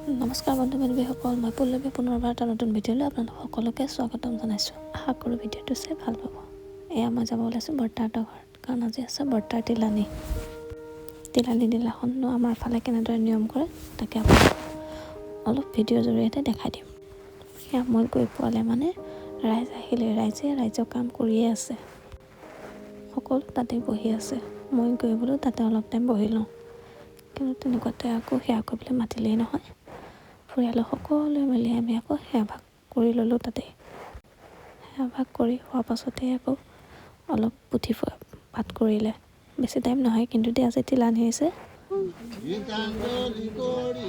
নমস্কাৰ বন্ধু বান্ধৱীসকল, মই পল্লৱী পুনৰবাৰ এটা নতুন ভিডিঅ'লৈ আপোনালোক সকলোকে স্বাগতম জনাইছোঁ। আশা কৰোঁ ভিডিঅ'টো চাই ভাল পাব। এয়া মই যাব ওলাইছোঁ বৰ্তাহঁতৰ ঘৰত, কাৰণ আজি আছে বৰ্তাৰ তিলানী। তিলানী দিনাখননো আমাৰ ফালে কেনেদৰে নিয়ম কৰে, তাকে আপোনাক অলপ ভিডিঅ'ৰ জৰিয়তে দেখাই দিম। সেয়া মই গৈ পোৱালে মানে ৰাইজ আহিলে, ৰাইজে ৰাইজৰ কাম কৰিয়ে আছে, সকলো তাতে বহি আছে। মই গৈ বোলো তাতে অলপ টাইম বহি লওঁ, কিন্তু তেনেকুৱাতে আকৌ সেৱা কৰিবলৈ মাতিলেই নহয়। পৰিয়ালৰ সকলোৱে মিলি আমি আকৌ সেৱা ভাগ কৰি ল'লোঁ তাতে। সেৱা ভাগ কৰি হোৱাৰ পাছতে আকৌ অলপ পুথি পাঠ কৰিলে। বেছি টাইম নহয় কিন্তু দেই, আজি তিলানী হৈছে। গীতাঞ্জলি কৰি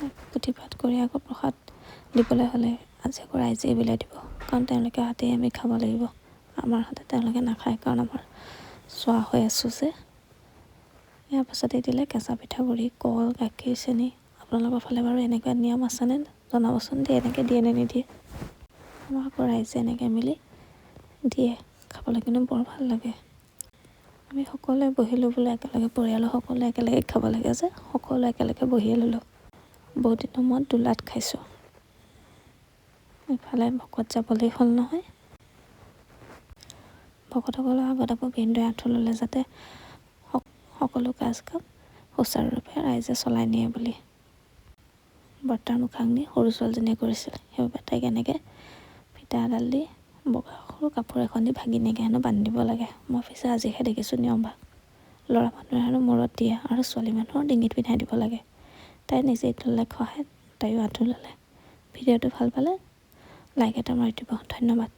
এক পুথি পাঠ কৰি আকৌ প্ৰসাদ দিবলৈ হ'লে আজি আকৌ ৰাইজেই বিলাই দিব, কাৰণ তেওঁলোকে হাতেই আমি খাব লাগিব। আমাৰ হাতে তেওঁলোকে নাখায়, কাৰণ আমাৰ চোৱা হৈ আছোঁ যে। ইয়াৰ পাছতে দিলে কেঁচা পিঠাগুড়ি, কল, গাখীৰ, চেনি। আপোনালোকৰ ফালে বাৰু এনেকুৱা নিয়ম আছেনে জনাবচোন দেই, এনেকৈ দিয়ে নে নিদিয়ে? আমাৰ আকৌ ৰাইজে এনেকৈ মিলি দিয়ে, খাবলৈ কিন্তু বৰ ভাল লাগে। আমি সকলোৱে বহিলোঁ বোলো একেলগে, পৰিয়ালৰ সকলোৱে একেলগে খাব লাগে যে, সকলোৱে একেলগে বহিয়ে ল'লোঁ। বহুত দিনৰ মূৰত দোলাত খাইছোঁ। ইফালে ভকত যাবলৈ হ'ল নহয়। ভকতসকলৰ আগত আকৌ ভিনদেউৱে আঁঠু ল'লে, যাতে সকলো কাজ কাম সুচাৰুৰূপে ৰাইজে চলাই নিয়ে বুলি। বৰ্তাৰ মুখাগ্নি সৰু ছোৱালীজনীয়ে কৰিছিল, সেইবাবে তাইক এনেকৈ ফিটা এডাল দি বগা সৰু কাপোৰ এখন দি ভাগিনীয়েকে হেনো বান্ধি দিব লাগে। মই পিছে আজিহে দেখিছোঁ নিয়মভাগ। ল'ৰা মানুহে হেনো মূৰত দিয়ে আৰু ছোৱালী মানুহৰ ডিঙিত পিন্ধাই দিব লাগে। তাই নিজেই ল'লে খহাই, তাইও আঁঠু ল'লে। ভিডিঅ'টো ভাল পালে লাইক এটা মাৰি দিব। ধন্যবাদ।